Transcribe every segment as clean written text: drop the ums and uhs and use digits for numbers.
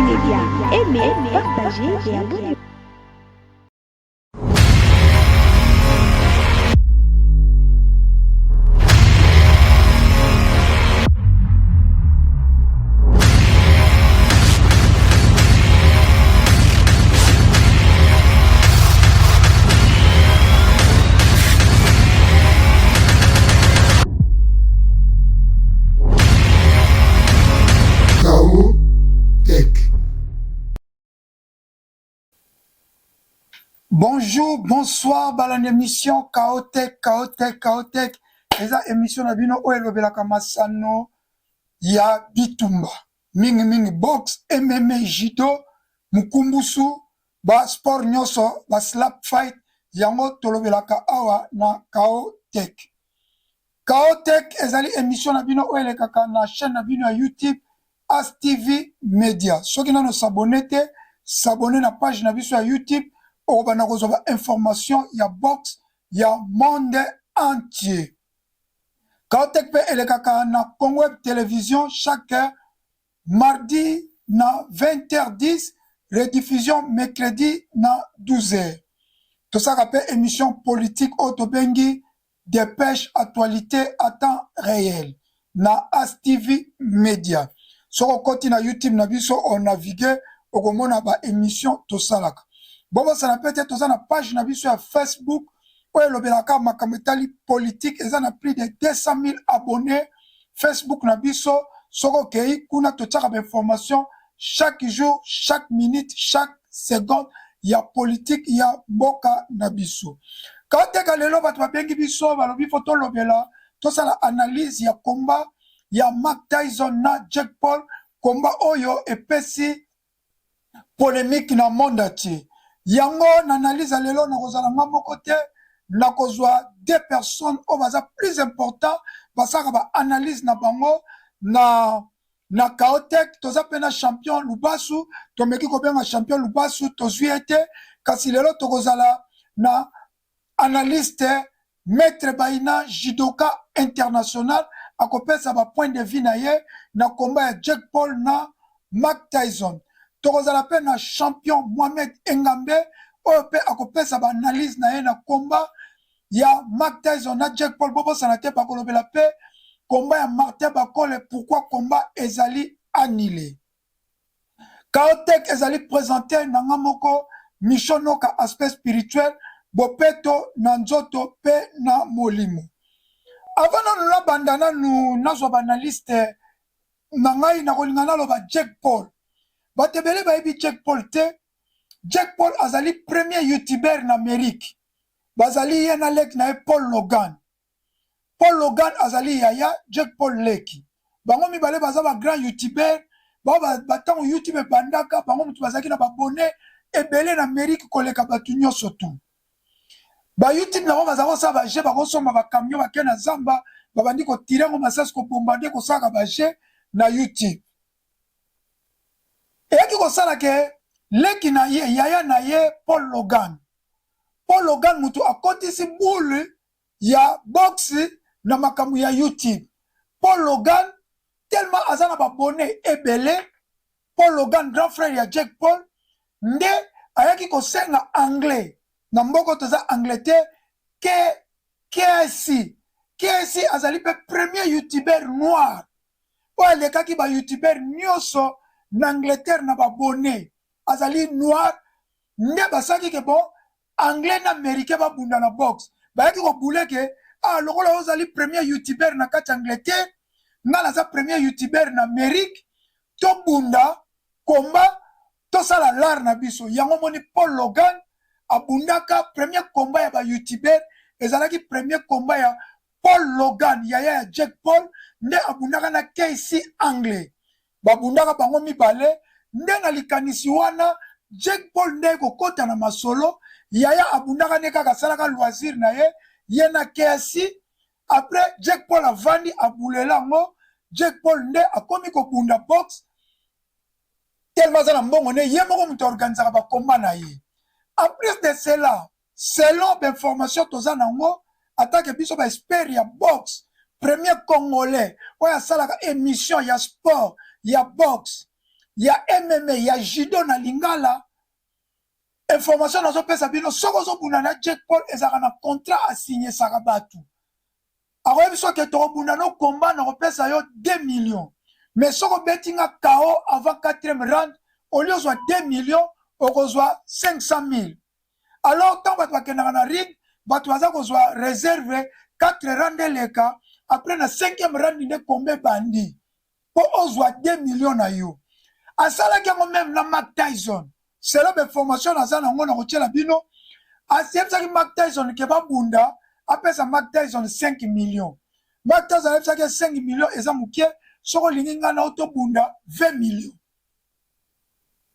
Media. Aimez, partagez et abonnez-vous. Bonjour, bonsoir, balandi émission Chaotech, Chaotech, Chaotech. Eza émission na bino oyo elobelaka masano ya bitumba. Mingi mingi boxe, MMA, judo, mukumbusu, ba sport nyonso, ba slap fight, yango tolobelaka awa na Chaotech. Chaotech ezali émission na bino oyo elekaka na chaîne na bino ya YouTube As TV Media. Soki nano s'abonner te, s'abonner na page na biso ya YouTube, okobanda kozwa ba information ya boxe ya monde entier. Chaotech pe elekaka na Congo Web Television chaque mardi na 20h10, rediffusion mercredi na 12h. Tosalaka pe émission politique oyo tobengi Depeche actualite à temps reel na As TV Media. Soki okoti na YouTube na biso o navigue okomona ba emission tosalaka. Bobosana pe te toza na page na biso ya Facebook oyo elobelaka makambo etali politique, eza na plus de 200 000 abonnés. Facebook na biso soki okei kuna totiaka ba information chaque jour, chaque minute, chaque seconde ya politique ya mboka na biso. Kaoteka lelo bato babengi biso balobi fo tolobela tosala analyse ya combat ya Mark Tyson na Jake Paul, combat oyo epesi polemique na monde entier. Yango na analyse ya lelo nakozala nga moko te, nakozwa deux personnes oyo baza plus important basalaka ba analyse na bango na na Chaotech. Toza pe na champion Lubasu, tomeki kobenga champion Lubasu tozwi ye te, kasi lelo tokozala na analyste Maître Bayina, judoka international, akopesa ba point de vue na ye na combat ya Jake Paul na Mike Tyson. Tokozala pe na champion Mohamed Engambe oyo pe akopesa ba analyse na ye na combat ya Mike Tyson na Jake Paul. Bobosana te bakolobela pe combat ya Martin Bakole, pourquoi combat ezali annulé. Chaotech ezali presente na nga moko Micho Noka, aspect spirituel, bopeto na nzoto pe na molimo. Avant nanu nabanda nanu nazwa ba analyste na ngai, nakolinga naloba Jake Paul. Bato ebele bayebi Jake Paul te. Jake Paul azali premier youtubeur na Amerique. Bazali ye na leki na ye Paul Logan. Paul Logan azali yaya, Jake Paul leki. Bango mibale baza ba grand youtubeur. Bango ba tango YouTube ebandaka, bango mutu bazalaki na ba abonnes ebele na Amerique koleka batu nyonso tout. Ba YouTube na bango bazalaka kosala ba jeux, bakosomba ba camion bake na zamba, babandi ko tirer yango masasi, ko bombarder, kosalaka ba jeux na YouTube. Eyaki kosala ke leki na ye, yaya na ye Paul Logan. Paul Logan mutu akotisi boule ya boxe na makambo ya YouTube. Paul Logan tellement aza na ba abonnes ebele, Paul Logan grand frère ya Jake Paul nde ayaki kosenga anglais na mboko toza Angleterre ke KC. KC azali pe premier youtubeur noir oyo alekaki ba youtubeur nyonso na Angleterre na ba abonnes, azali noir nde basalaki ke bon anglais na américain babunda na boxe. Bayaki kobule ke ah, lokola ozali premier youtubeur na kati ya Angleterre, nga naza premier youtubeur na Amérique, tobunda combat tosala l'art na biso. Yango moni Paul Logan abundaka premier combat ya ba youtubeur, ezalaki premier combat ya Paul Logan yaya ya Jake Paul nde abundaka na KC Anglais. Babundaka bango mibale nde na likanisi wana Jake Paul nde kokota na masolo. Yaya abundaka nde kaka asalaka loisir na ye, ye na KC. Après Jake Paul avandi abulela yango, Jake Paul nde akomi kobunda boxe tellement aza na mbongo ne ye moko moto organisaka ba combat na ye. En plus de cela, selon ba information toza nango, atake biso ba expert ya boxe, premier congolais oyo asalaka émission ya sport ya boxe. ya MMA, ya judo na lingala. Information nazopesa bino, soki ozobunda na Jake Paul, ezalaka na contrat asinyesaka bato. Akoyebi soki tokobunda no combat, nakopesa yo 2 millions, mais soki obeti nga KO avant 4e round, olie ozwa 2 millions, okozwa 500 000. Alors ntango bato bakendaka na ring, bato baza kozwa réserve 4 round eleka, après na 5e round nde combat ebandi mpo ozwa 2 millions na yo. Asalaki yango même na Mike Tyson. Selon bainformation naza nango na kotiela bino, ayebisaki Mike Tyson ke babunda, apesa Mike Tyson 5 millions. Mike Tyson ayebisaki 5 millions eza moke, soki olingi ngai na tobunda, 20 millions.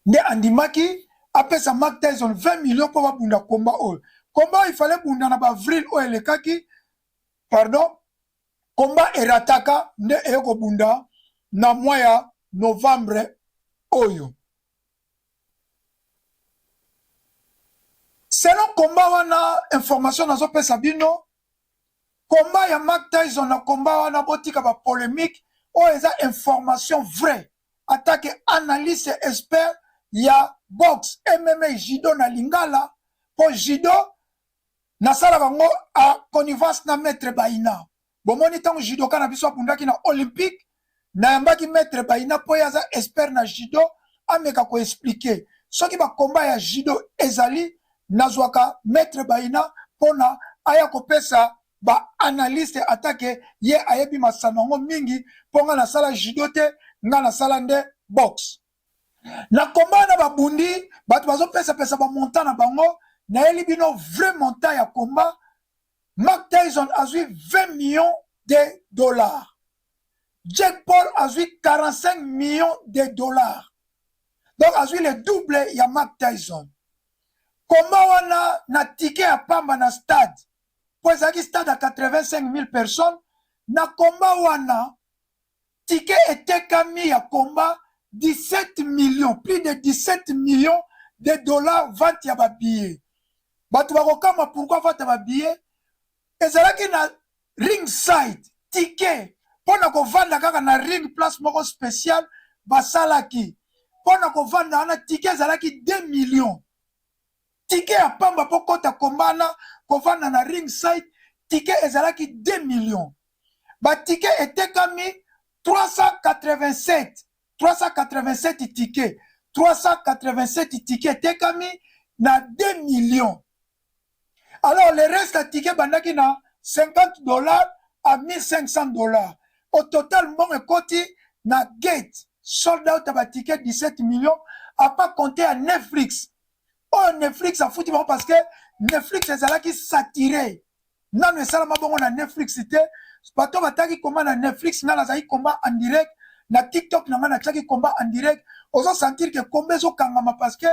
Nde andimaki apesa Mike Tyson 20 millions mpo babunda combat oyo. Combat oyo ifale bunda na baavril oyo elekaki, pardon, combat erataka, nde eye kobunda na mwa ya novembre oyo. Selon combat wana, information nazopesa bino, combat ya Mike Tyson, na combat wana botika bapolémique oyo, eza information vrai atake analyste expert ya boxe, MMA, judo na lingala, mpo judo nasalaka yango a connivence na maître Baina. Bomoni ntango judoka na biso abundaki na Olympique, nayambaki maître Baina mpo ye aza expert na judo, ameka koexpliquer. Soki bacombat ya judo ezali, nazwaka maître Baina mpona aya kopesa baanalyste, atake ye ayebi masano yango mingi, mpo nga nasala judo te, nga nasala nde boxe. Na combat na babundi, bato bazopesapesa bamontant na bango. Nayeli bino vrai montant ya combat. Mike Tyson azwi 20 millions de dollars, Jake Paul azwi 45 millions de dollars, donc azwi le double ya Mike Tyson. Combat wana, na ticket ya pamba na stade, mpo ezalaki stade ya 85 000 personnes, na combat wana ticket etekami ya combat 17 millions, plus de 17 millions de dollars, vente ya babillet. Bato bakokama pourquoi vente ya babillet ezalaki na ring side. Ticket mpo na kovanda kaka na ring, place moko spéciale basalaki mpo na kovanda wana, ticket ezalaki 2 millions. Ticket ya pamba mpo kota combat wana, kovanda na ring side, ticket ezalaki 2 millions. Baticket etekami 387, 387 ticket, 387 ticket etekami na 2 millions. Alors le reste ya ticket bandaki na 50 $ à 1500 $. Au total, mbongo ekoti na gate, sold out ya baticket 17 millions, apa compte ya Netflix oyo Netflix afuti bango, parce que Netflix ezalaki saturé. Nano esalama bongo na Netflix te. Bato bataki combat na Netflix, ngai nazalaki combat en direct na TikTok na ngai, natiaki combat en direct. Ozosentir ke combat ezokangama parce que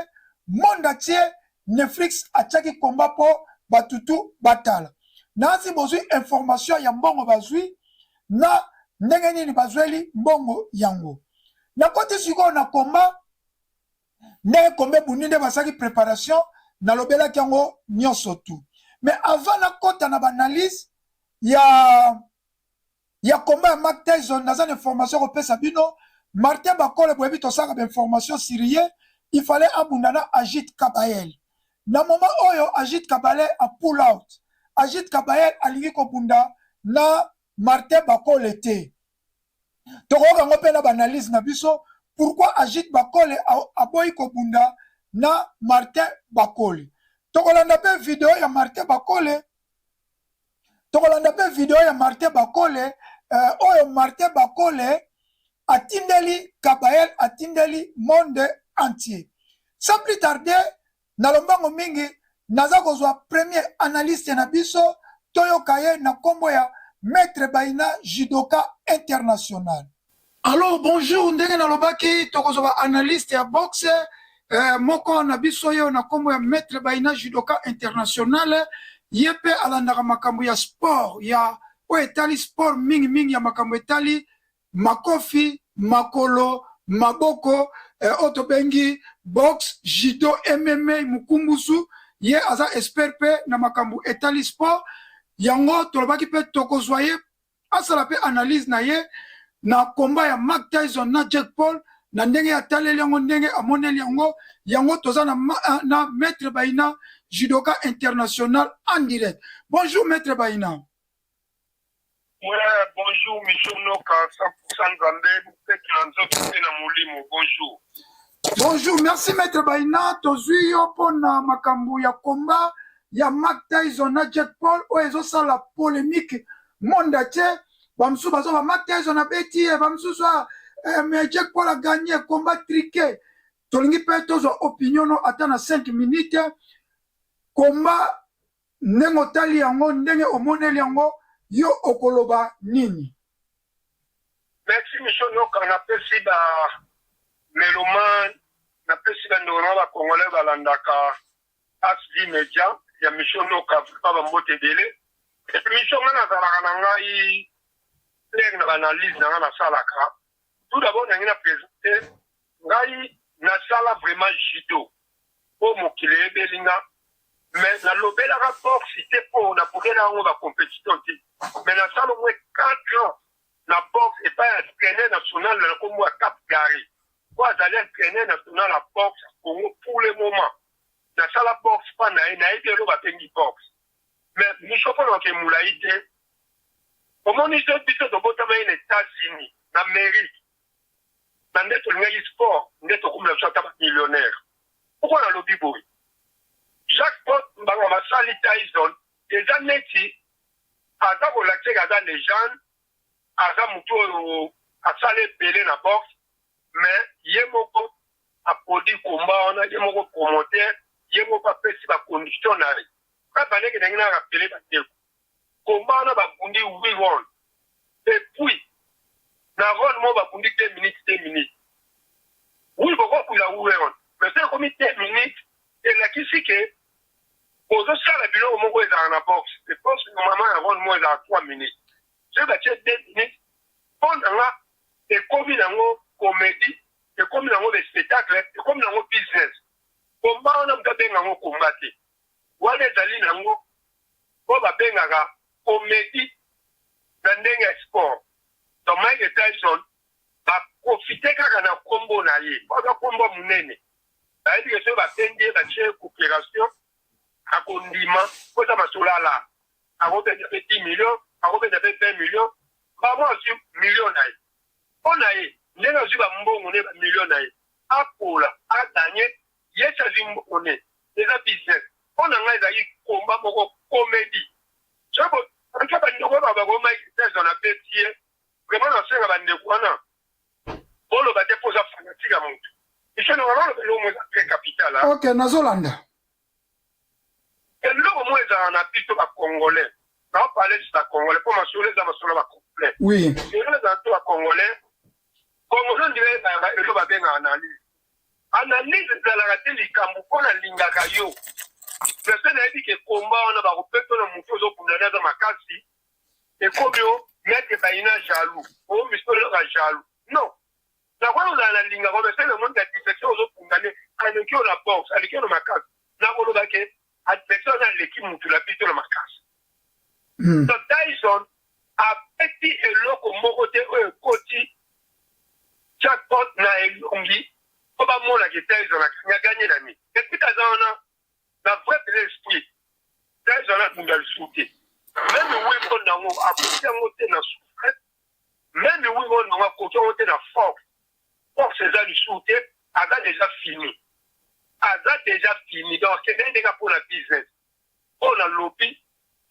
monde entier, Netflix atiaki combat mpo batutu batala. Nasi bozwi information ya mbongo bazwi na ndenge nini bazweli mbongo yango. Nakoti sikoyo na combat, ndenge combat ebundi, nde basalaki préparation, nalobelaki yango nyonso tu. Mais avant nakɔta na baanalyse ya combat ya Mike Tyson, naza na information kopesa bino. Martin Bakole, boyebi tosalaka bainformation sur ye, il fallait abunda na Agit Kabayel. Na moment oyo Agit Kabayel a pull out. Agit Kabayel alingi kobunda na Martin Bakole te. Tokoyoka yango mpe na baanalyse na biso, pourquoi Agit Bakole aboyi kobunda na Martin Bakole. Tokolanda mpe video ya Martin Bakole, tokolanda mpe video ya Martin Bakole oyo Martin Bakole atindeli Kabayel, atindeli monde entier. Sans plus tarder, na lombango mingi, naza kozwa premier analyste na biso, toyoka ye na nkombo ya maître Baina, judoka international. Alors bonjour, ndenge nalobaki, tokozwa baanalyste ya boxe moko na biso oyo na nkombo ya maître Baina, judoka international. Ye mpe alandaka makambo ya sport, ya oyo etali sport mingimingi, ya makambo etali makofi, makolo, maboko, oyo tobengi boxe, judo, MMA, mokumbusu. Ye aza expert mpe na makambo etali sport yango. Tolobaki mpe tokozwa ye asala mpe analyse na ye na combat ya Mike Tyson na Jake Paul. Na ndenge ataleli yango, ndenge amoneli yango, yango toza na Maître Baina, judoka international, en direct. Bonjour, Maître Baina. Ouais, bonjour, Michel Noka, 100% Nzambe, peut-être na nzoto mpe na molimo. Bonjour. Bonjour, merci, Maître Baina. Tozwi yo mpona makambo ya combat ya Mike Tyson na Jake Paul oyo ezosala polémique monde entier. Bamosusu bazoba Mike Tyson abeti ye, bamosusu mais Jake Paul a gagné, combat truqué. Tolingi mpe tozwa opinion no ata na 5 minutes. Combat, ndenge otali yango, ndenge omoneli yango, yo okoloba nini? Merci, Michel Noka. Napesi ba mélomane, napesi bandeko na bacongolais balandaka SV Media ya Michel Noka, vraiment bambote ebele. Émission nga nazalaka na ngai clair na baanalyse na ngai nasalaka. Tout d'abord, nangi na présente ngai, nasala vraiment judo mpo mokili eyebeli nga, mais nalobelaka boxe te mpo nabukela yango bacompétition te, mais nasala au moins 4 ans na boxe epai ya entraîneur national na nkombo ya Cap Gary, po azali entraîneur national ya boxe ya Congo pour le moment. Nasala boxe mpa na ye, nayebi elo babengi boxe. Mais miso mpo na molai te, omoni so biso tobotama ye na États-Unis, na Amérique, na nde tolingaki sport, nde tokomela biso ata bamillionnaire. Pourquoi nalobi boye? Jake Paul, bango basali Tyson, eza neti aza kolakisaka aza légende, aza motu oyo asala ebele na boxe, mais ye moko aproduit combat wana, ye moko promoteur, ye moko apesi bacondition na ye. Kaka ndenge ndenge na rappeler bandeko, combat wana babundi 8 round et puis na round moko babundi 2 minutes, 2 minutes. Oui, bokokula 8 round, mais soki ekomi 2 minutes, elakisi ke ozosala biloko moko ezalaka na boxe. Boxe normalement ya round moko ezalaka 3 minutes. Soki batie 2 minutes, mpo na nga ekomi nango comédie, ekomi nango bespectacle, ekomi nango business. Combat wana, moto abenga yango combat te, wana ezali nango oyo babengaka comédie na ndenge ya sport. Donc Mike Tyson baprofite kaka na nkombo na ye, aza nkombo monene, bayebi ke soki bapendi ye, batie coopération, akondima po eza masolo ala, akobenda mpe 10 million, akobenda mpe 20 million, bango azwi million na ye. Mpo na ye, ndenge azwi bambongo ne, bamillion na ye, apola aganye, ye si azwi mbongo ne, eza business. Mpo na ngai ezali combat moko comédie. Soki anke bandeko oyo babako Mike Tyson abeti ye, vraiment nasenga bandeko wana boloba te mpo oza fanatique ya motu. Michel, oloba eloko mo eza très capital. Ok, nazolanda. Eloko moko ezalaka na biso bacongolais, naoparle si bacongolais mpo masolo eza masolo ya bacongolais. Eloko ezala to bacongolais, congolais ondire eloko babengaka analyse. Analyse ezalaka te likambo mpo nalingaka yo, mais nayebi ke combat wana bakopeta na motu ozobunda aza makasi, ekomi o Maître Bayina jaloux, o miso eloka jaloux. Non, nakoki kozala nalingaka, mais soki namoni adversaire ozobunda ne aleki yo na boxe, aleki yo na makasi, nakoloba ke adversaire wana aleki mutu na biso na makasi. Donc Tyson apeti eloko moko te oyo ekoti jackpot na elongi mpo bamonaki Tyson aganye na nini. Et puis aza wana na vrai esprit, Tyson abunda lisusu te. Même wimbo nango akoki yango te na souffle, même wimbo nango akoki yango te na force. Force eza lisusu te, aza déjà fini, aza déjà fini. Donc akendeki ndenge mpona business. Oyo nalobi,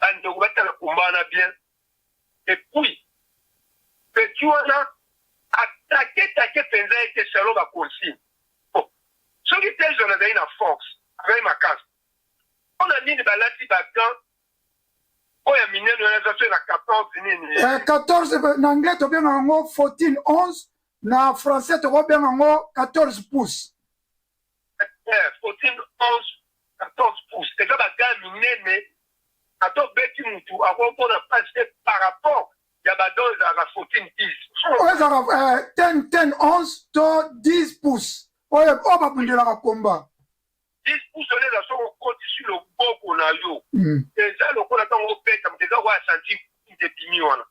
bandeko batala combat wana bien. Et puis petit wana ataketake mpenza ete selon baconsigne. Soki Tyson azali na force, azali makasi, mpona nini balati bagants oyo ya minene wana? Eza soki na 14 nini? 14, na anglais tobenga yango 14 11, na français tokobenga yango 14 pouces. 14 11, 14 pouces, eza bagants minene. Ata obeti mutu, akomona mpasi te par rapport ya bagants ezalaka 14 10. Oyo ezalaka 10 10 11 to 10 pouces, oyo oyo babundelaka combat. 10 pouces wana eza soki okotisi loboko na yo, eza lokola ntango obeta moto, eza koya sentir ebimi wana.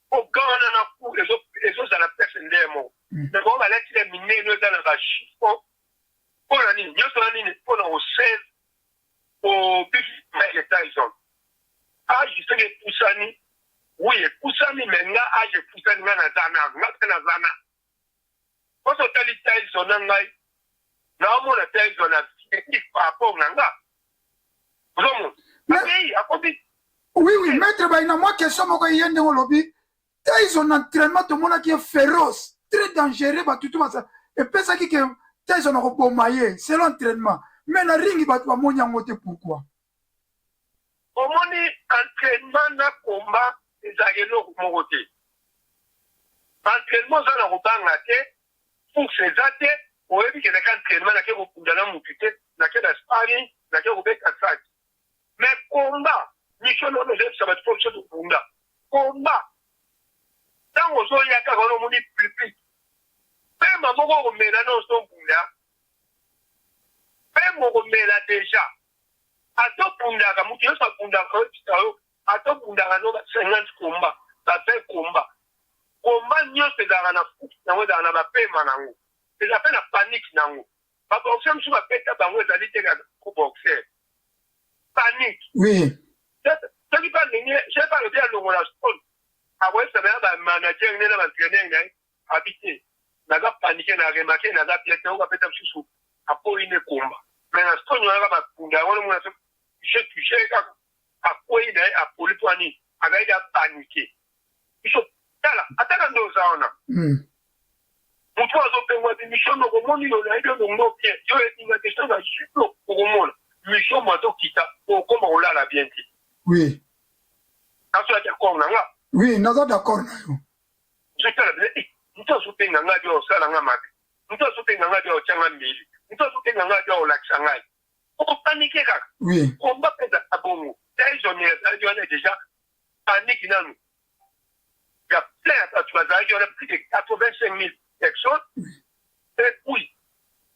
Po gant wana na ku ezozala pese nde moko. Mais bango balati ya minene oyo eza na bachiffon. Mpo na nini nyonso na nini? Mpo na kosave obiki Mike Tyson. Age soki epusani, oui, epusani, mais nga age epusani, nga naza na nga mpe naza na poso. Otali Tyson na ngai, naomona Tyson avieilli par rapport na nga, ozomona akei akomi. Oui, maître Bayina, mwa question moko eye. Ndenge olobi, Tyson entraînement, tomonaki ye féroce, très dangereux, bato tu basa epesaki ke Tyson akoboma ye selon entraînement, mais na ringi bato bamoni yango te. Pourquoi? Omoni, entraînement na combat ezalaka eloko moko te. Entraînement, oza na kobanga te, force eza te. Oyebi ke nake entraînement, nake kokunda na mutu te, nake na sparring, nake kobeta saki. Mais combat, mission nono ozoyebisa bato mpo biso tobunda combat, ntango ozoya kaka wana, omoni public, pema moko okomela na ozobunda, pema okomela déjà. Atobundaka, moto nyonso abundaka, oyebisa yo, atobundaka no ba 50 combat, ba 20 combat, combat nyonso ezalaka na futi nango, ezalaka na bapema nango, eza mpe na panique nango. Baboxer mosusu bapeta bango, ezali te kaka boxer panique. Soki mpe alingi, soki mpe alobi alongola stone, akoyebisa na ya bamanager ne na baentraîneur na ye, abi te, naza panique, na remarque naza bien te. Oyo bapeta mosusu akoyi ne combat, mais na stone wana kaka bakunda yango, nomona so touche touche kaka, akwei na ye, apoli. Mpo ani azalaki apaniqué. Biso tala, ataka nde oza wana, motu azopengwa te. Mission moko omoni yo, nayebi yo bongo bien, yo oyebinga te. Soki azwi, okomona mission mo azokita, okoma kolala bien te. Azoya d'accord na nga? Oui, naza d'accord na yo. Ozotala bien, motu azobenga ngai, bia osala nga mabe, motu azobenga ngai, bia otyanga mbeli, motu azobenga ngai, bia olakisa ngai, okopaniquer kaka. Combat mpe ezalaka bongo. Tyson ezalaki wana déjà panique nanu ya plein ya bato bazalaki wana, plus de 85 000 personnes, et puis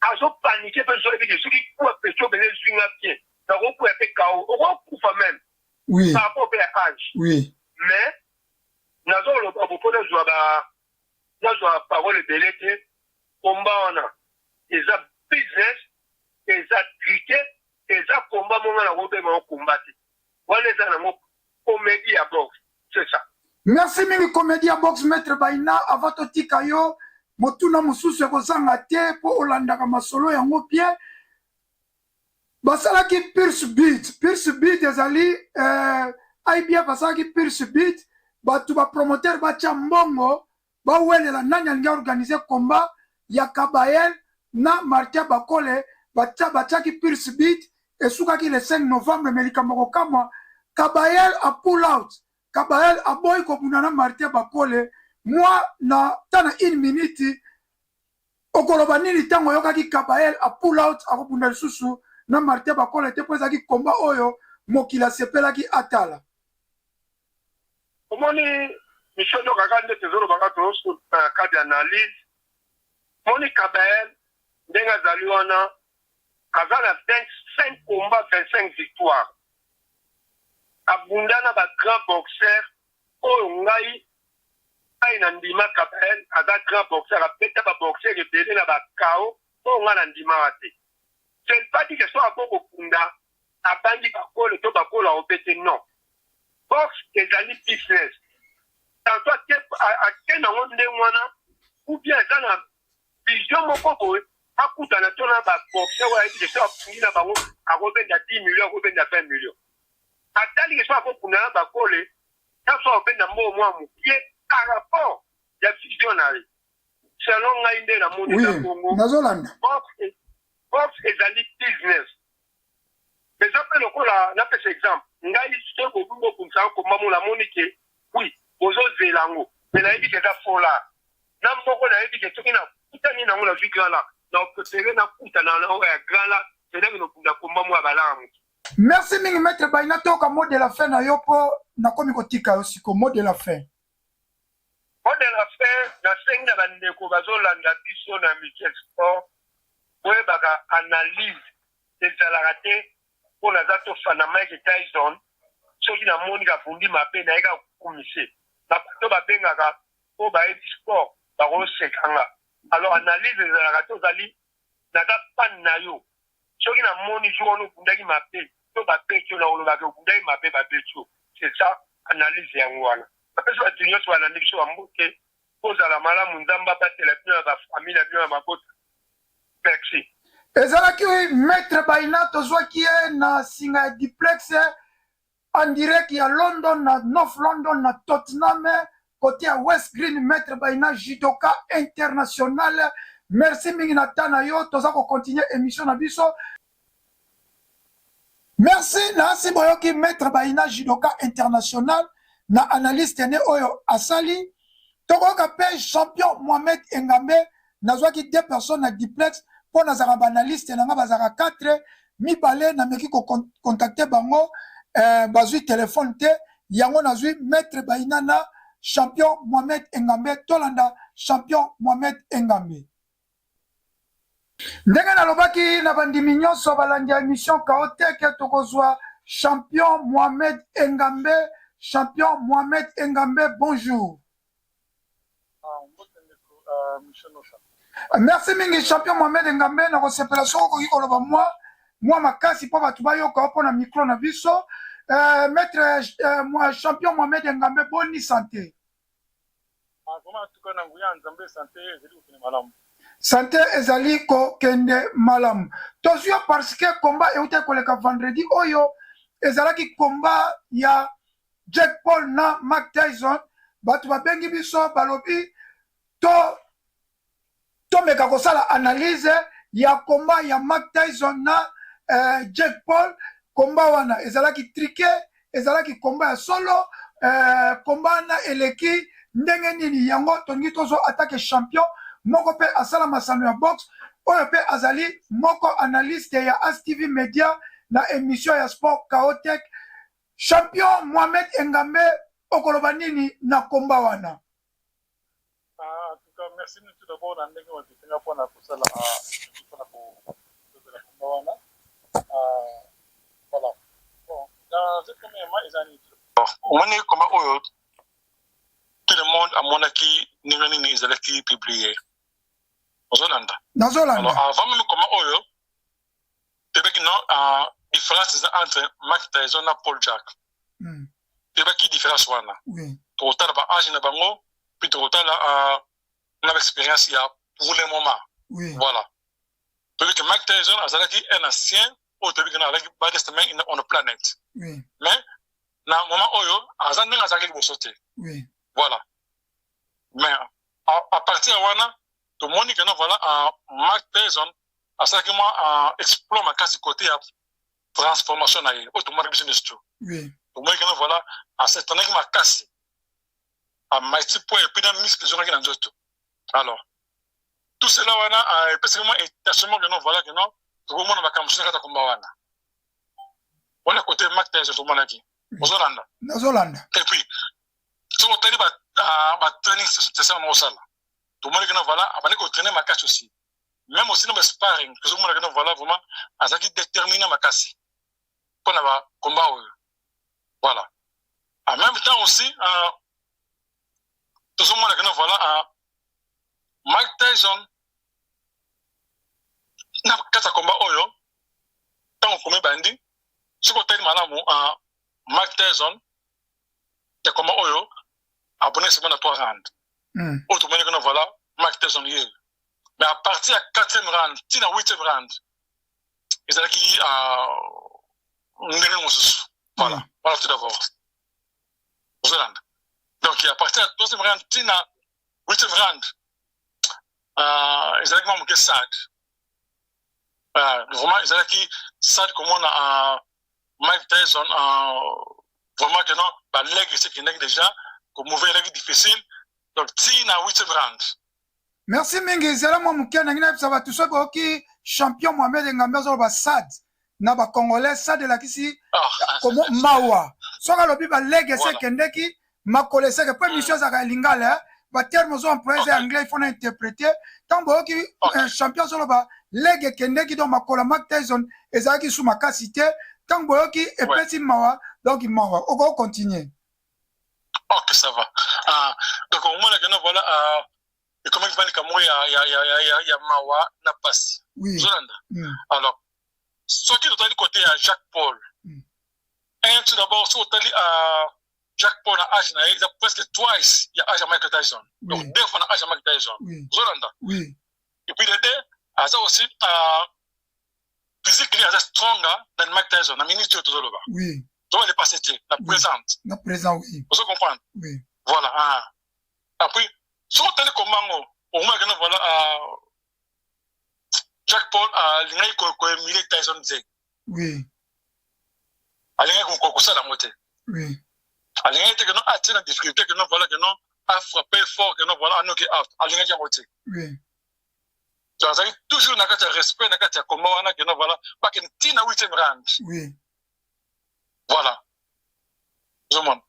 azopaniquer mpe soyebi ke soki kuwa peso bele ezwi nga bien, nakokuya mpe kao, okokufa même par rapport mpe ya age. Mais nazoloba bo mpo nazwa ba nazwa parole ebele te. Combat wana eza business, eza truqué, eza combat monga na kobenga ngo combat te. Wana eza nango comédie ya boxe, c'est ça. Merci mingi. Comédie ya boxe. Maître Bayina, avant totika yo, motuna mosusu ekozanga te mpo olandaka masolo yango bien. Basalaki purse bid. Purse bid ezali IBF asalaki purse bid, bato bapromoteur batya mbongo, bawelela nani alingi organiser combat ya Kabayel na Martin Bakole. Batiaki purse bid, esukaki le 5 novembre. Mais likambo kokamwa, Kabayel a pull out. Kabayel aboyi kobunda na Martin Bakole. Mwa na ta na une minute, okoloba nini ntango oyokaki Kabayel a pull out, akobunda lisusu na Martin Bakole te, mpo ezalaki combat oyo mokili asepelaki atala? Omoni, mission nyo kaka nde tozolobaka, tozosolola na cadre analyse. Omoni Kabayel ndenge azali wana, aza na 25 combat, 25 victoire, abunda na bagrand boxer oyo ngai na ndima. Kabayel aza grand boxer, abeta baboxer ebele na bakao oyo ngai na ndimaka te. C'est pas dit que so ako kokunda, abangi Bakole to Bakole aobete. Non, boxe ezali business. Tantôt ake nango ndenge wana, ou bien eza na vision moko boye, akutana to na baboxer oyo ayebi ke so apungi na bango, akobenda 10 million, akobenda 20 million. Atali ke so akokunda na Bakole, ta so akobenda mbongo mwa mokie par rapport ya vision na ye. Selon ngai nde namoni eza bongo. Nazolanda. Boxe ezali business. Eza mpe lokola napesa exemple, ngai soki bobungi bokumisaka komba mo, namoni ke oui, bozozela yango, mais nayebi ke eza folar na moko. Nayebi ke soki nakutani nango, nazwi grand la, na préféré nakutana na oyo ya grand la, pendaki nokunda komba mo ya balaka motu. Merci mingi, maître Bayina. Toyoka mot de la fin na yo, mpo nakomi kotika yo siko. Mot de la fin. Mot de la fin, nasengi na bandeko bazolanda biso na Michel Sport, boyebaka analyse ezalaka te mpo naza tofanda Mike Tyson. Soki namoni kabundi mabe, nayeka kokumise na bato babengaka mpo bayebi sport, bakosekanga. Alors analyse ezalaka te, ozali naza fan na yo, soki namoni jour wana obundaki mabe to babeti yo, nakolobaka obundaki mabe, babeti yo. C'est ça analyse yango wana. Bapesi bato nyonso balandi biso bambote, kozala malamu, Nzambe abatela bino na bafamille na bino na mabota. Merci. Ezalaki maître Baina, tozwaki ye na singa ya duplex en direct ya London, na North London, na Tottenham, côté ya West Green. Maître Baina, judoka international, merci mingi na ta na yo. Toza kocontinue émission na biso. Merci na asi boyoki maître Baina, judoka international, na analyste ne oyo asali. Tokoyoka mpe champion Mohamed Engambe. Nazwaki deux personnes na duplex mpo nazalaka baanalyste na nga, bazalaka 4. Mibale nameki kocontacter bango, bazwi telefone te. Yango nazwi maître Baina na champion Mohamed Engambe. Tolanda champion Mohamed Engambe. Ndenge nalobaki na bandimi nyonso balandi ya émission Kaoteke, tokozwa champion Mohamed Engambe. Champion Mohamed Engambe, bonjour. Merci mingi, champion Mohamed Engambe. Na kosepela soki okoki koloba mwa makasi mpo bato bayoka mpo na micro na biso. Maître champion Mohamed Engambe, boni santé? Vraiment, en tout cas, na nguya ya Nzambe, santé ezali kokende malamu. Santé ezali kokende malamu. Tozwi yo parce que combat euti koleka vendredi oyo, ezalaki combat ya Jake Paul na Mike Tyson. Bato babengi biso, balobi to tomeka kosala analyse ya combat ya Mike Tyson na Jake Paul. Combat wana ezalaki truqué, ezalaki combat ya solo? Combat wana eleki ndenge nini? Yango tolingi tozwa atake champion moko mpe asala masano ya boxe, oyo mpe azali moko analyste ya ASTV Media na émission ya sport Kaotech. Champion Mohamed Engambe, okoloba nini na combat wana? Ah, en tout cas, merci tout d'abord na ndenge batetenga mpona kosala, mpona kolobela combat wana. Voilà, bon, dans ce premièrement eza nini, omoni combat oyo, tout le monde amonaki ndenge nini ezalaki publié. Ozolanda? Nazolanda. Alors, avant même combat oyo, toyebaki non, différence eza entre Mike Tyson na Paul Jack. Toyebaki différence wana. Tokotala baage na bango, puis tokotala na baexpérience ya pour le moment. Voilà, toyebi ke Mike Tyson azalaki un ancien oyo toyebi ke azalaki baddest man on the planet. Mais na moment oyo, aza ndenge azalaki liboso te. Voilà, mais à partir ya wana, tomoni ke non, voilà, Mike Tyson asalaki mwa exploit makasi côté ya transformation na ye oyo tomonaki biso nyonso tu. Tomoni ke non, voilà, asetanaki makasi, amati po et puis na muscle ezongaki na nzoto. Alors tout cela wana epesaki mwa étachement ke non, voilà, ke non, tokomona makambo mosusu na kati ya combat wana. Wana côté Mike Tyson tomonaki. Ozolanda? Nazolanda. Et puis soki otali batraining session wana osala, tomoni ke non, voilà, abandi kotraîner makasi aussi, même aussi na basparring, tozomona ke non, voilà, vraiment azalaki déterminé makasi mpona bacombat oyo. Voilà, en même temps aussi, tozomona ke non, voilà, Mike Tyson na kati ya combat oyo, ntango combat ebandi, soki otali malamu, Mike Tyson ya combat oyo abonaki seulement na trois round. Oyo tomoni ke non, voilà, Mike Tyson ye, mais à partir ya quatrième round ntina huitième round, ezalaki ndenge mosusu. Voilà, tout d'abord ozolanda. Donc à partir ya troisième round ntina huitième round, ezalaki mwa moke sad. Vraiment ezalaki sad komona Mike Tyson, vraiment que non, baleg esi ekendaki déjà, komouve elaki difficile, donc ti na huitième round. Merci mingi. Ezala mwa moke nangi nayebisa bato, soki boyoki champion Mohamed Engambe azoloba sad, na bacongolais sad elakisi mawa. Soki alobi balege esi ekendeki, makolo eseke, po émission ezalaka ya lingala, baterme ozo employer eza anglais, il faut na interpréter. Ntango boyoki champion azoloba lege ekendeki, donc makolo ya Mike Tyson ezalaki su makasi te. Ntango boyoki epesi mawa, donc mawa. Oko continuer. Ok, ça va. Ah, donc omonaka non, voilà. Ekomaki mpa likambo moko ya mawa na pasi. Ozolanda? Alors, soki totali côté ya Jacques Paul, un, tout d'abord, soki otali Jacques Paul, na âge na ye, eza presque twice ya âge ya Michael Tyson, donc deux fois na âge ya Michael Tyson. Ozolanda? Oui. Et puis de deux, aza aussi physically aza stronger than Mike Tyson na minute oyo tozoloba. Toba le passé te, na présente. Na présent, oui. Ozo comprendre? Oui. Voilà. Ah. Après, soki otali kombango, omonaki no, voilà, Jacques Paul alingaki kohumilie Tyson te. Alingaki kosala yango te. Alingaki te que non, atie na difficulté, que non, voilà, que non, afrappe fort, que non, voilà, anoki out. Alingaki yango te. Donc azalaki toujours na kati ya respect, na kati ya combat wana, que non, voilà, bakende ntina huitième round. Voilà, ozomona.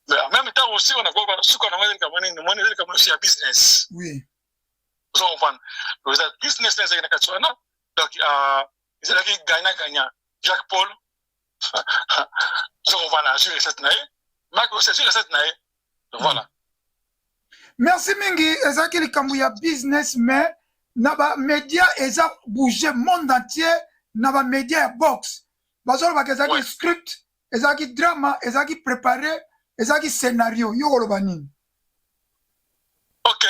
Mais en même temps aussi, on a suka nango, ezali kamwe nini, moni, ezali kamwe aussi ya business. Ozo comprendre? Eza business na ezalaki na kati wana. Donc ezalaki gagnant gagnant. Jacques Paul, ozo comprendre, azwi recette na ye, Mike aussi azwi recette na ye. Donc voilà. Merci mingi. Ezalaki likambo ya business, mais na bamédia eza bouge monde entier. Na bamédia ya boxe, bazolobaka ezalaki script, ezalaki drama, ezalaki préparé, ezalaki scénario. Yo koloba nini? Ok,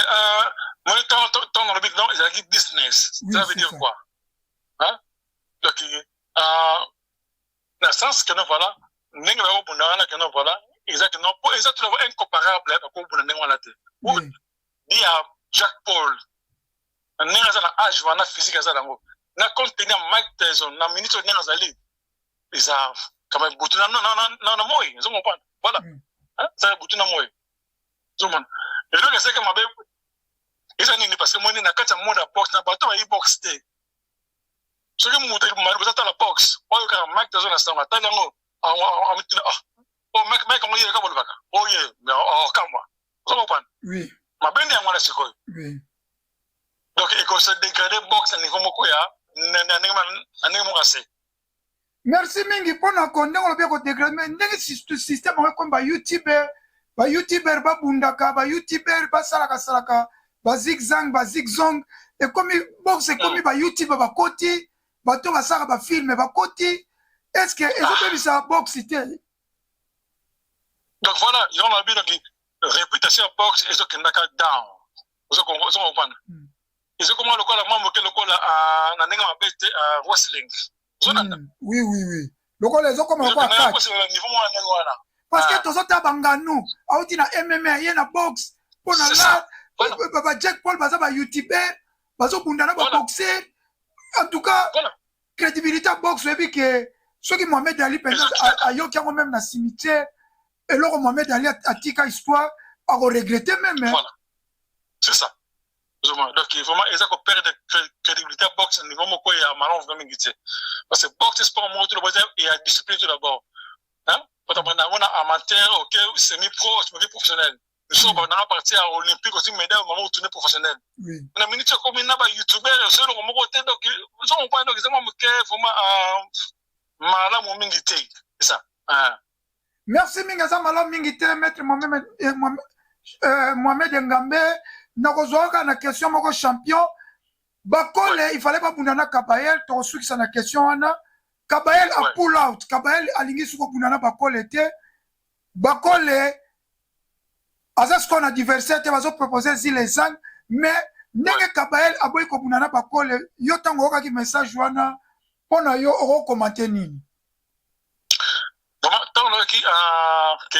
moni, ntango nalobi non, ezalaki business, ça veut dire quoi, hein? Donc na sens que non, voilà, ndenge bakobunda wana, que non, voilà, eza que non, po eza tout d'abord incomparable. Bakobunda ndenge wana te. Di ya Jacques Paul, ndenge aza na âge wana, physique aza nango, na compte tenu ya Mike Tyson na minute oyo, ndenge azali, eza quand même butu na moi. Ezo comprendre? Voilà, eza butu na moi. Ozomona, eloko eseki mabe eza nini? Parce que moni, na kati ya monde ya boxe, na bato bayi boxe te, soki moto ozatala boxe oyo kaka Mike Tyson na sango, atali yango, amitina: "Ah, oh, Mike yango ye kaka bolobaka oye okamwa." Ozo comprendre? Oui. Mabe nde yango wana sikoyo. Donc ekose dégrader boxe na niveau moko ya na ndenge moko ase. Merci mingi mpona ko ndenge olobi kodégrader, mais ndenge système yango ekomi, bayoutubeur, bayoutubeur babundaka, bayoutubeur basalaka salaka bazigzag, bazigzong, ekomi boxe, ekomi bayoutube bakoti, bato basalaka bafilm bakoti. Est ce que ezobebisa boxe te? Donc voilà, yango na bino, réputation ya boxe ezokendaka down. Ozo comprendre? Ezokoma lokola mwa moke, lokola na ndenge mabe te, wrestling. Ozolanda? Oui, lokola ezokoma lokola catch. Niveau moko na ndenge wana. Parce que tozotala banganu auti na MMA, ye na boxe, mpo na la ba Jack Paul baza bayoutubeur, bazobunda na baboxer. En tout cas, crédibilité ya boxe, oyebi ke soki Mohamed Ali mpenza ayoki yango, même na cimetière, eloko Mohamed Ali atika histoire, akoregretter même. Voilà, c'est ça. Donc vraiment, eza koperdre crédibilité ya boxe na niveau moko ya malamu vraiment mingi te, parce que boxe, sport moko tout d'abord ya discipline. Tout d'abord, bato banda yango na amateur, ok, semi pro, oki professionnel. Biso bandanga parti ya olympique, ozwi médaille, mama, otourne professionnel. Na minute ekomi na bayoutubeur, oso eloko moko te. Donc ozo comprendre? Donc eza mwa moke vraiment malamu mingi te, c'est ça. Merci mingi. Eza malamu mingi te. Maître Mohamed Ngambe, nakozwa kaka na question moko. Champion Bakole, il fallait babunda na Kabayel. Tokosukisa na question wana. Kabayel a pull out. Kabayel alingi soki kobunda na Bakole te. Bakole aza sikoyo na adversaire te, bazopropose Zile Zang, mais ndenge Kabayel aboyi kobunda na Bakole, yo ntango oyokaki message wana, mpo na yo okokomante nini? Vraiment, ntango nayoki ke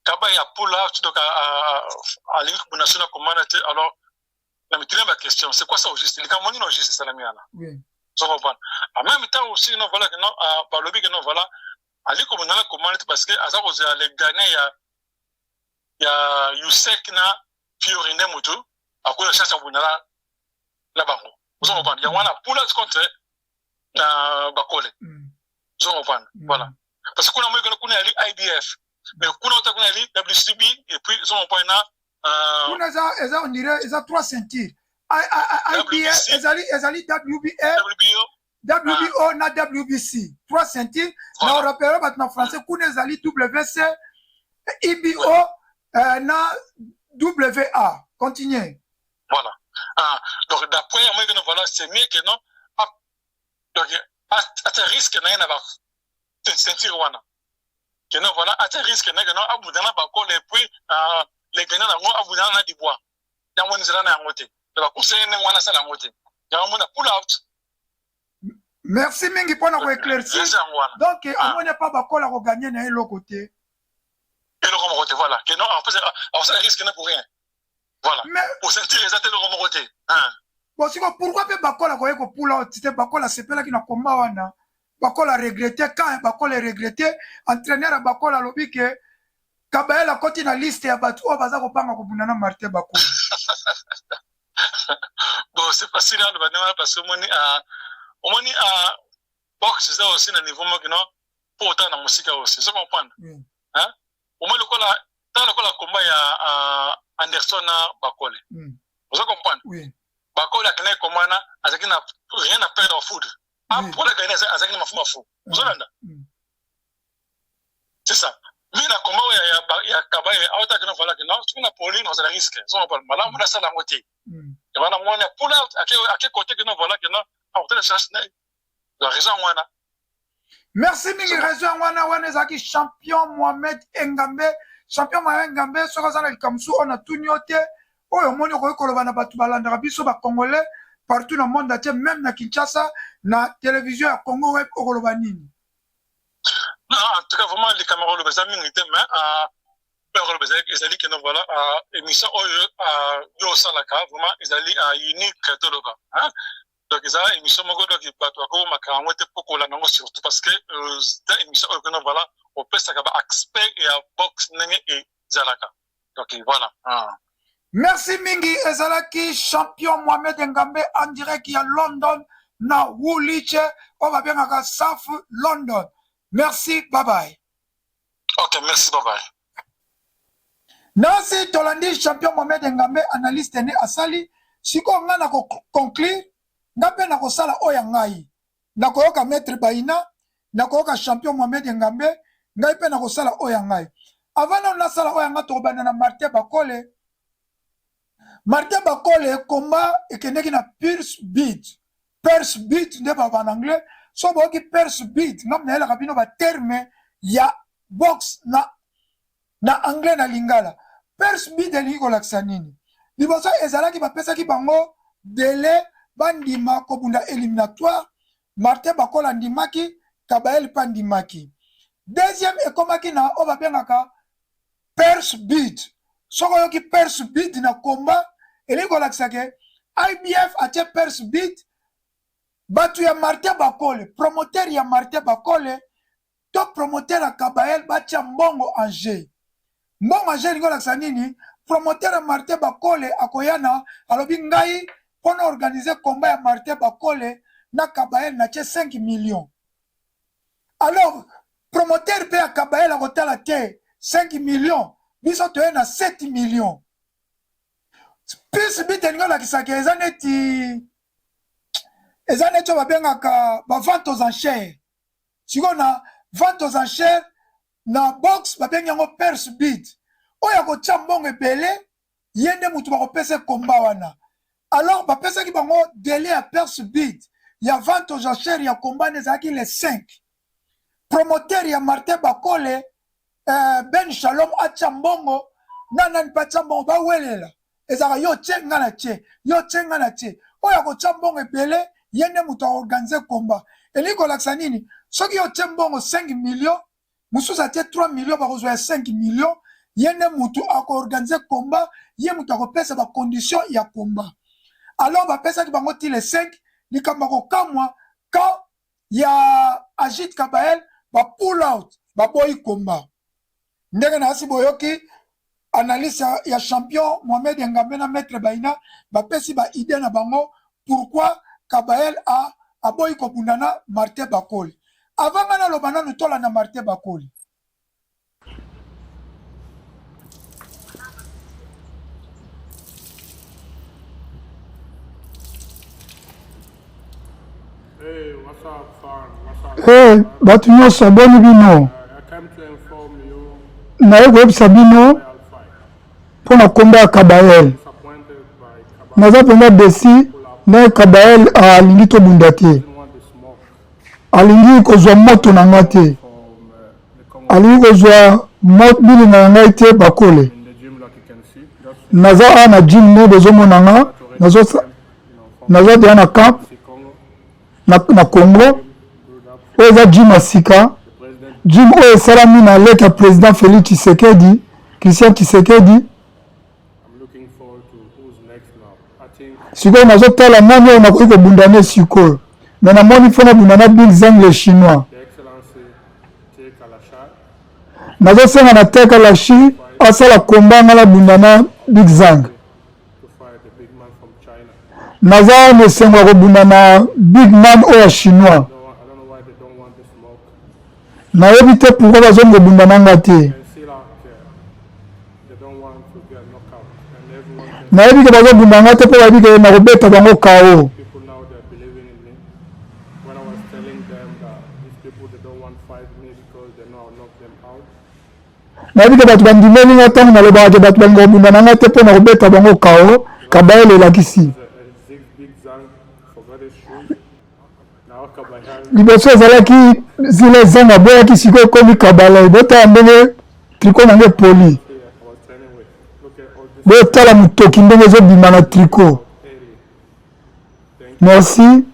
Kabayel apull out, donc alingi kobunda so na komanda te, alors na mituna ba question: c'est quoi ça au juste? Likambo nini au juste esalami wana? Ozo comprendre? En même temps aussi, non, voilà, que non, balobi que non, voilà, ali kobunda na komanda te parce que aza kozela le gagnant ya Usyk na Fury, nde motu akoya chance ya kobunda na bango. Ozo comprendre? Yango wana pull out contre na Bakole. Ozo comprendre? Voilà, parce que kuna moyekolo, kuna yali IBF, mais kuna ota, kuna yali WCB, et puis ozo comprendre na Kuna eza, on dirait eza trois ceintures: IBF, ezali WBA, WBO na WBC, trois ceintures. Na orappeler bato na français, kuna ezali WC, IBO na WA. Continue. Voilà. Ah, donc d'après moi que non, voilà, c'est mieux que non. Ah, donc atia risque na ye na ba ceinture wana. Que non, voilà, atia risque na ye que non, abunda na bakole et puis ah, les gagnants nango abunda na Dubois. Yango nzela na yango te. Donc ba conseiller ndenge wana asala yango te. Yango mona pull out. Merci mingi pona ko éclaircir. Donc ah. amoni pa bakola ko gagner na eloko te. Eloko moko te, voilà. Que non, en fait, asala risque na pour rien. Voilà. Mais pour ceinture eza te eloko moko te. Hein. Bon siko pourquoi pe bakola koye ko pull out te bakola sepelaki na combat wana. Bakola regretter quand bakola regretter entraîneur ya bakola alobi ke Kabayel akoti na liste ya bato oyo baza kobanga kobunda na Martin Bakola. Bon c'est facile aloba ndenge wana parce que omoni uh, omoni uh, boxe eza aussi na niveau moko no mpo otala na mosika aussi ozo comprendre mm. hein? Omoni lokola tala lokola combat ya uh, Anderson na Bakole mm. ozo comprendre oui. Bakole akendaki combat wana azalaki na rien à perdre en foudre oui. Apola gagner azalaki na mafu mafu mm. ozolanda mm. C'est ça. Mais na combat ya ya ya Kabaye awutaki no voilà que non soki na poli nazala risque ozo comprendre malamu nasala yango te mm. wana mwana pull out ake ake côté que non voilà que non akotala chance na ye la raison yango wana. Merci mingi raison yango wana wana ezalaki champion Mohamed Engambe champion Mohamed Engambe soki oza na likambo mosusu oyo natuni yo te oyo omoni okoki koloba na bato balandaka biso ba congolais partout na monde entier meme na Kinshasa na television ya Congo web okoloba nini? Non, en tout cas vraiment likambo ya koloba eza mingi te mais euh, oyo koloba ezali que non voilà euh, émission oyo euh, yo osalaka vraiment ezali unique toloba hein? Donc eza émission moko donc bato bakomaka yango te mpo kolanda yango surtout parce que eza émission oyo kino voilà opesaka ba aspect ya boxe ndenge ezalaka donc voilà ah. Merci mingi ezalaki champion Mohamed Ngambe en direct ya London na Woolwich oyo babengaka South London. Merci bye bye. Ok merci bye bye. Nasi tolandi champion Mohamed Ngambe analyste ne asali sikoyo ngai na ko conclure nga mpe nakosala oyo ya ngai nakoyoka maître Bayina nakoyoka champion Mohamed Ngambe ngai mpe nakosala oyo ya ngai avant nano nasala oyo ya ngai tokobanda na Martin Bakole Martin Bakole combat ekendeki na Pierce Beat Perse Beat nde baloba na anglais so boyoki Perse Beat ngai nayelaka bino ba terme ya boxe na na anglais na lingala. Purse bid elingi kolakisa nini? Liboso ezalaki bapesaki bango delai bandima kobunda eliminatoire, Martin Bakole andimaki, Kabayel mpe andimaki. Deuxième ekomaki na oyo babengaka purse bid. Soki oyoki purse bid na combat, elingi kolakisa ke IBF atie purse bid, batu ya Martin Bakole, promoteur ya Martin Bakole to promoteur ya Kabayel batia mbongo en jeu. Mbongo en jeu elingi kolakisa nini? Promoteur ya Martin Bakole akoya na alobi ngai mpo na organiser combat ya Martin Bakole na Kabayel natie 5 millions. Alors promoteur mpe ya Kabayel akotala te 5 millions biso toye na 7 millions. Plus bit elingi kolakisa ke eza neti eza neti oyo babengaka ba vente aux enchères. Sikoyo na vente aux enchères na box babengi yango purse bid. Oyo akotia mbongo ebele ye nde mutu bakopesa combat wana. Alors bapesaki bango delai ya purse bid ya vente aux enchères ya combat nde ezalaki le 5. Promoteur ya Martin Bakole eh, Ben Shalom atia mbongo na nani mpe atia mbongo bawelela ezalaka yo tie nga na tie yo tie nga na tie oyo akotia mbongo ebele ye nde moto aorganize combat elingi kolakisa nini soki yo tie mbongo 5 million mosusu atie 3 million bakozwa ya 5 million ye nde motu akoorganize combat ye moto akopesa bacondition ya combat alors bapesaki bango ti le 5 likambo ya kokamwa quand ya Agit Kabayel ba pull out baboyi combat ndenge nasi boyoki analyse ya champion Mohamed Ngambe na maître Baina bapesi ba idée na bango pourquoi Kabayel a aboyi kobunda na Martin Bakoli avant nga naloba nanu tolanda Martin Bakoli. Hey, bato nyonso boni bino naye koyebisa bino mpo na nkombo ya Kabayel. Naza mpenza desi ndenge Kabayel alingi tobunda te. Alingi kozwa moto na nga te. Alingi kozwa bilinga na ngai te Bakole. Naza awa na gym nde bozomona nga naza deja na camp na, na Congo. Oyo eza gym ya sika, gym oyo esalami na leki ya president Felix Tshisekedi, Christian Tshisekedi. Sikoyo nazotala nani oyo nakoki kobunda ne sikoyo, me namoni fo nabunda na Bill Zeng le chinois. Nazosenga na Teka Lashi asala komba nga nabunda na Big Zang. Naza na esengo ya kobunda na big man oyo ya chinois. Nayebi te pourquoi bazongi kobunda na nga te. Nayebi ke bazobunda nga te mpo bayebi ke nakobeta bango KO. Nayebi ke bato bandimeli nga ntango nalobaka ke bato balinga kobunda na nga te mpo na kobeta bango KO. Kabayele elakisi. Liboso ezalaki zile zanga aboyaki, sikoyo ekomi kabala. Botala ndenge tricot na ngo epoli, botala motoki ndenge ezobima na tricot. Merci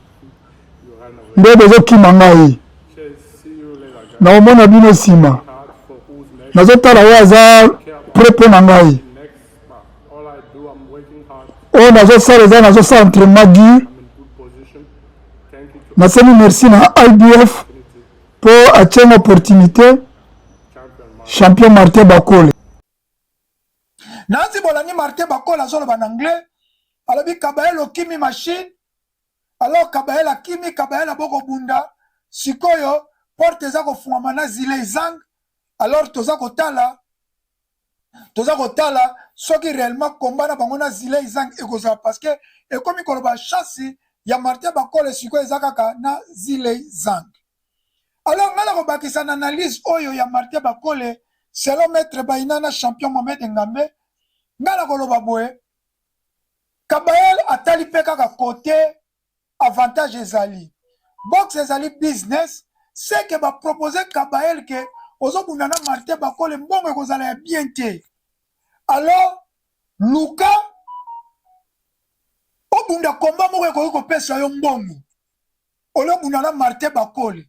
nde bozokima ngai, nakomona bino nsima. Nazotala oyo aza pre mpo na ngai. Oyo nazosala eza nazosala entraînement dur. Nasali merci na IBF mpo atie nga opportunité. Champion Martin Bakole. Nancy Bolani Martin Bakole azoloba na anglais, alobi Kabayel okimi machine, alors Kabayel akimi, Kabayel abokobunda sikoyo porte eza kofungwama na Zile Zang, alors toza kotala toza kotala soki réellement combat na bango na Zilei Zang ekozala, parce que ekomi koloba chance ya Martin Bakole sikoyo eza kaka na Zilei Zang. Alors ngai nakobakisa na analyse oyo ya Martin Bakole selon maître Baina na champion Mohamed Ngambe, ngai nakoloba boye, Kabayel atali mpe kaka côté avantage ezali boxe ezali business, c'est que ba proposer Kabayel ke ozobunda na Martin Bakole mbongo ekozala ya bien te, alors luka obunda combat moko ekoki kopesa yo mbongo olobunda na Martin Bakole,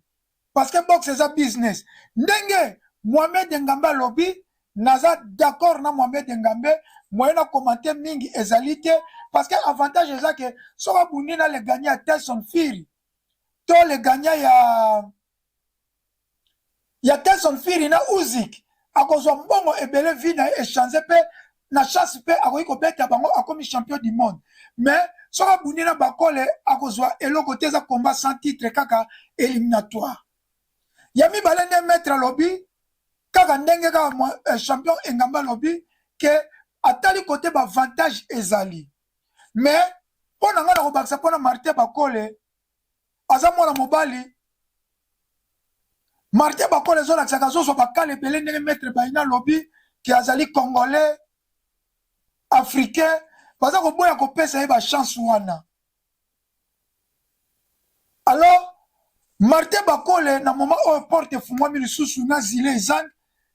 parce que boxe eza business. Ndenge Mohamed Ngambe alobi, naza d'accord na Mohamed Ngambe, moyen na commenter mingi ezali te, parce que avantage eza ke soki abundi na le gagnant ya Tyson Fury to le gagnant ya Tyson Fury na Usyk, akozwa mbongo ebele, vie na ye echange pe na chance pe akoki kobeta bango, akomi champion du monde. Mais soki abundi na Bakole akozwa eloko te, eza combat sans titre kaka éliminatoire. Ya mibale nde maître alobi kaka ndenge kaka champion Engamba alobi ke atali kote ba avantage ezali, mais mpo na ngai nakobakisa mpo na Martin Bakole aza mwana mobali. Martin Bakole ezolakisaka azozwa bakala ebele ndenge maître Baina alobi ke azali congolais africain, baza koboya kopesa ye ba chance wana. Alors Martin Bakole na moment oyo porte efungwami lisusu na Zile Zang,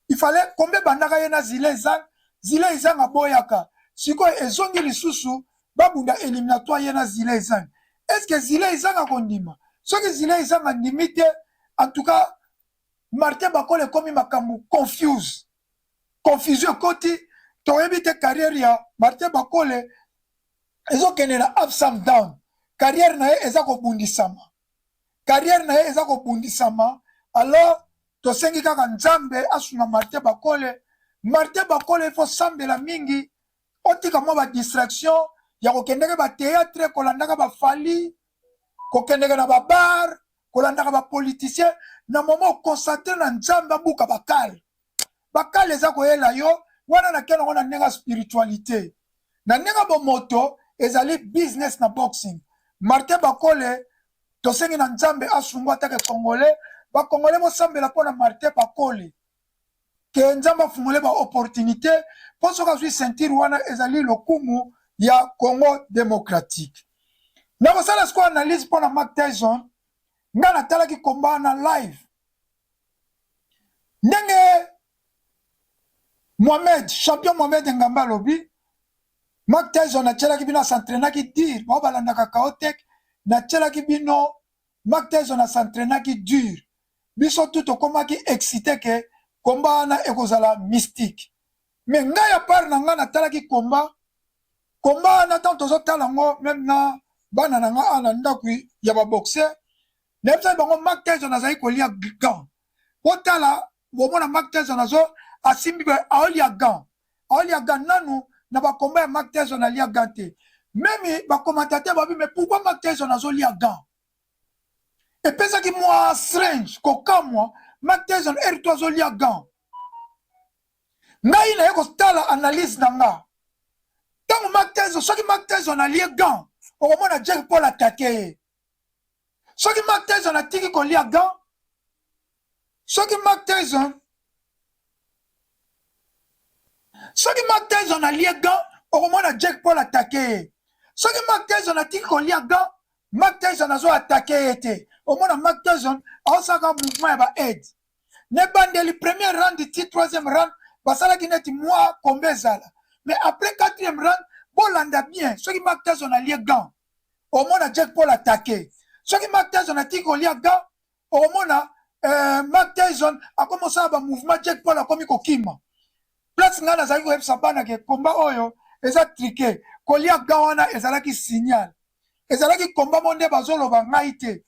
il fallait kombe bandaka ye na Zile Zang, Zile Zang aboyaka, sikoyo ezongi lisusu babunda éliminatoire ye na Zile Zang. Est-ce que Zile Zang akondima? Soki Zile Zang andimi te, en tout cas Martin Bakole ekomi makambo confuse, confusion ekoti, toyebi te carrière ya Martin Bakole ezokende na ups and down, carrière na ye eza kobundisama, carrière na ye eza kobundisama. Alors tosengi kaka Nzambe asunga Martin Bakole. Martin Bakole il faut sambela mingi, otika mwa ba distraction ya kokendeke ba théâtre, kolandaka ba fali, kokendeke na ba bar, kolandaka ba politicien. Na moment oconcentre na Nzambe abuka bakale, bakale eza koyela yo wana na kena ngo na ndenge ya spiritualité, na ndenge bomoto ezali business na boxing. Martin Bakole tosengi na Nzambe asunga atake congolais, ba congolais bosambela mpona Martin Bakole ke Nzambe afungole ba opportunité, mpo soki azwi ceinture wana ezali lokumu. ya Congo démocratique. Nakosala sikoyo analyse mpo na Mike Tyson. Ngai natalaki combat na live, ndenge Mohamed, champion Mohamed Ngamba alobi, Mike Tyson atielaki bino, as'entraînaki dur. Bao balandaka Kaotek, natielaki bino Mike Tyson as'entraînaki dur. Biso tu tokomaki excité ke combat wana ekozala mystique. Mais ngai ya part na ngai, natalaki combat wana. Ntango tozotala yango, même na bana na ngai awa na ndako ya baboxer, nayebisaki bango Mike Tyson azali kolia gant. Botala, bomona Mike Tyson azo asimbi, aolia gant, aolia gant. Nanu na bacombat ya Mike Tyson alia gant te. Même bacommentateur babi: "Mais pourquoi Mike Tyson azolia gant?" Epesaki mwa strange, kokamwa. Mike Tyson ere to azolia gant. Ngai naye kotala analyse na nga. Ntango Mike Tyson, soki Mike Tyson alie gant, okomona Jake Paul atake ye. Soki Mike Tyson atiki kolia gant, soki Mike Tyson alie gant, okomona Jake Paul atake ye. Soki Mike Tyson atiki kolia gant, Mike Tyson azo atake ye te. Omona Mike Tyson aosalaka mouvement ya baaide. Na ebandeli, premier round ti troisième round, basalaki neti mwa combat ezala. Mais après quatrième round, bolanda bien, soki Mike Tyson alie gant, omona Jake Paul atake. Soki Mike Tyson atiki kolia gant, okomona Mike Tyson akomi kosala bamouvement, Jake Paul akomi kokima. Place ngai nazalaki koyebisa bana ke combat oyo eza truqué. Kolia gant wana ezalaki signal, ezalaki combat mo nde bazoloba. Ngai te,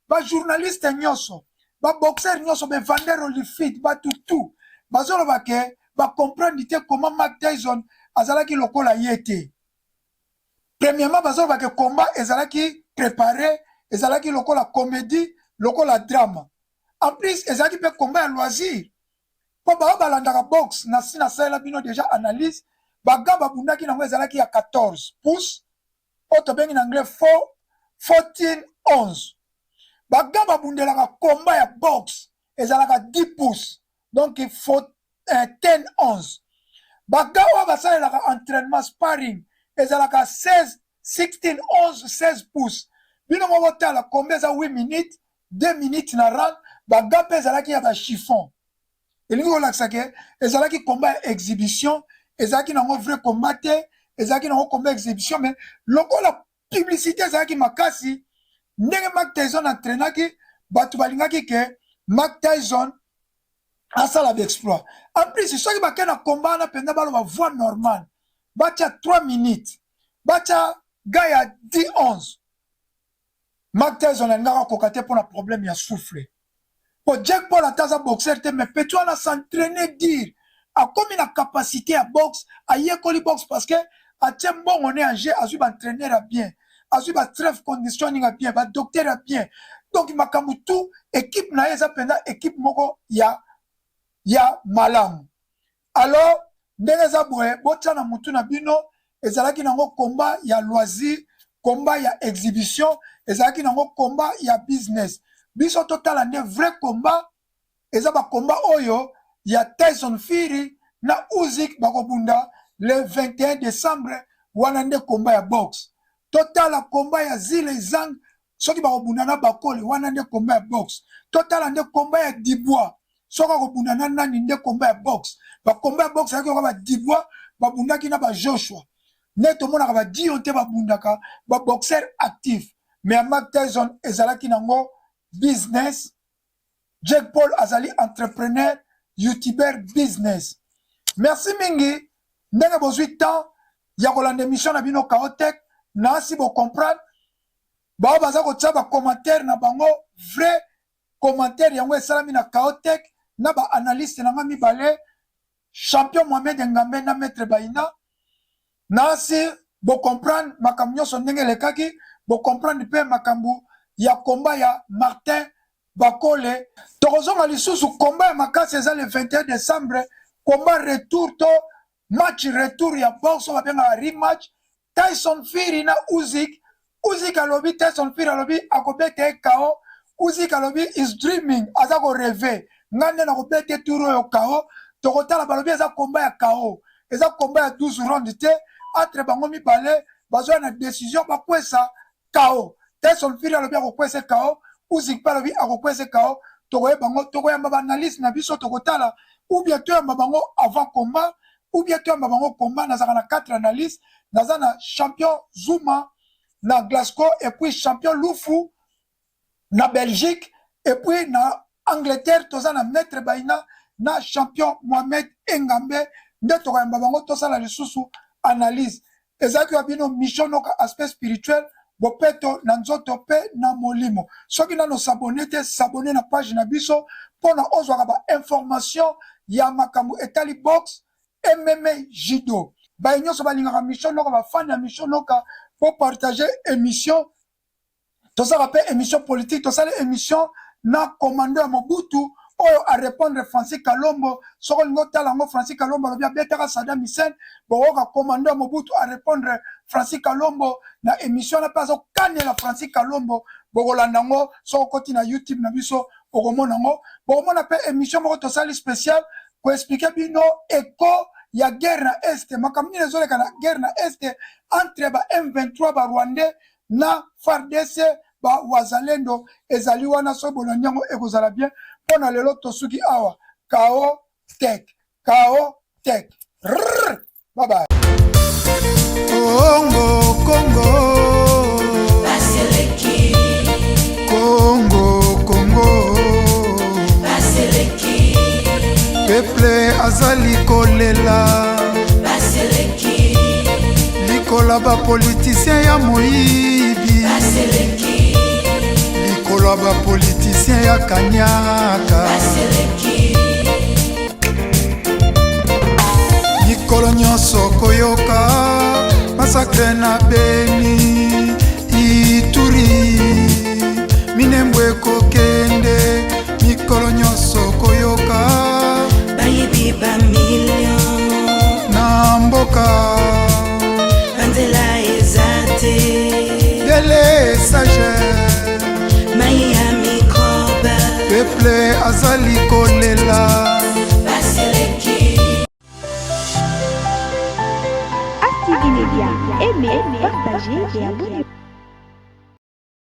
bajournaliste nyonso, baboxer nyonso, baEvander Holyfield, bato tu bazoloba ke bacomprendre te comment Mike Tyson azalaki lokola ye te. Premièrement, bazoloba ke combat ezalaki préparé, ezalaki lokola comédie, lokola drame. En plus, ezalaki mpe combat ya loisir, mpo bao balandaka boxe, na si nasalela bino déjà analyse. Bagants babundaki nango ezalaki ya 14 pouce, oyo tobengi na anglais 14 11. Bagants babundelaka combat ya boxe ezalaka 10 pouce, donc 10 11. Bagants oyo basalelaka entraînement, sparring, ezalaka 16, 16 11, 16 pouce. Bino moko botala, combat eza 8 minutes, 2 minutes na round. Bagants mpe ezalaki ya bachiffon. Elingi kolakisa ke ezalaki combat ya exhibition, ezalaki nango vrai combat te, ezalaki nango combat exhibition. Mais lokola publicité ezalaki makasi, ndenge Mike Tyson entraînaki, bato balingaki ke Mike Tyson asala baexploit. En plus, soki bakei na combat wana mpenza, baloba voie normale, batya 3 minutes, batya gants ya 10 11, Mike Tyson alingaka akoka te mpona problème ya souffle. Po Jake Paul, ata aza boxer te, mais petit wana s'entraîner dur, akomi na capacité ya boxe, ayekoli boxe parce que atie mbongo ne en jeu, azwi baentraîneur ya bien, azwi bastrength conditioning ya bien, badocteur ya bien. Donc makambo tout, équipe na ye eza mpenza équipe moko ya malamu. Alors ndenge eza boye, botia na mutu na bino, ezalaki nango combat ya loisir, combat ya exhibition, ezalaki nango combat ya business. Biso totala nde vrai combat, eza bacombat oyo ya Tyson Fury na Usyk, bakobunda le 21 décembre. Wana nde combat ya boxe. Totala combat ya Zhilei Zhang, soki bakobunda na Bakole, wana nde combat ya boxe. Totala nde combat ya Dubois, soki akobunda na nani, nde combat ya boxe. Bacombat ya boxe ezalaki lokola baDubois babundaki na baJoshua, nde tomonaka baDion te, babundaka baboxer actif. Mais ya Mike Tyson ezalaki nango business. Jake Paul azali entrepreneur, youtuber, business. Merci mingi ndenge bozwi temps ya kolanda émission na bino Kaotek. Nasi bocomprendre. Bao baza kotia bacommentaire na bango, vrai commentaire yango esalami na Kaotek na baanalyste na nga mibale, champion Mohamed Ngambe na maître Baina. Nasi bocomprendre makambo nyonso ndenge elekaki, bocomprendre mpe makambo ya combat ya Martin Bakole. Tokozonga lisusu, combat ya makasi eza le 21 décembre, combat retour to match retour ya boxe oyo babengaka rematch, Tyson Fury na Usyk. Usyk alobi, Tyson Fury alobi akobeta ye KO. Usyk alobi is dreaming, aza korêver, ngai nde nakobeta tour oyo KO. Tokotala. Balobi eza combat ya KO, eza combat ya 12 round te. Entre bango mibale bazoya na decision bakwesa KO. Tyson Fury alobi akokwesa KO, Usyk mpe alobi akokwesa KO. Tokoyeba yango, tokoyamba ba analyse na biso, tokotala ou bien toyamba bango avant combat ou bien toyamba bango combat. Nazalaka na 4 analyse, naza na champion Zuma na Glasgow et puis champion Lufu na Belgique et puis na Angleterre toza na maître Baina na champion Mohamed Engambe nde tokoyamba bango tosala lisusu analyse. Ezalaki wa bino Michon Noka, aspect spirituel, bopeto na nzoto mpe na molimo. Soki nano s'abonner te, s'abonner na page na biso mpona ozwaka ba information ya makambo etali boxe, MMA, judo. Baye nyonso balingaka Michon Noka, bafani ya Michon Noka, po partager émission. Tosalaka mpe émission politique, tosali émission na commando ya Mobutu oyo arépondre Francis Kalombo. Soki olingi otala yango, Francis Kalombo alobi abetaka Saddam Hussein. Bokoyoka commando ya Mobutu arépondre Francis Kalombo na émission wana mpe azokanela Francis Kalombo. Bokolanda yango soki okoti na YouTube na biso, okomona yango. Bokomona mpe émission moko tosali spécial koexpliquer bino eko ya guerre na Est, makambo nini ezoleka na guerre na Est entre ba M23 barwandais na FARDC, bawazalendo. Ezali wana, soki bolandi yango ekozala bien. Mpo na lelo tosuki awa. Kao tek kao tek. Bye bye. Congo, Congo, Congo, Congo, peuple azali kolela likola bapoliticien ya moyibi, likolo ya bapoliticien ya kanyaka. Mikolo nyonso koyoka massacre na Beni, Ituri, Minembwe ekokende. Mikolo nyonso koyoka bayibi bamillion na mboka. Banzela eza te. Délestage. Mai ya microbe. Peuple azali kolela. Baseleki. ASTV Média. Aimez, partagez et abonnez-vous.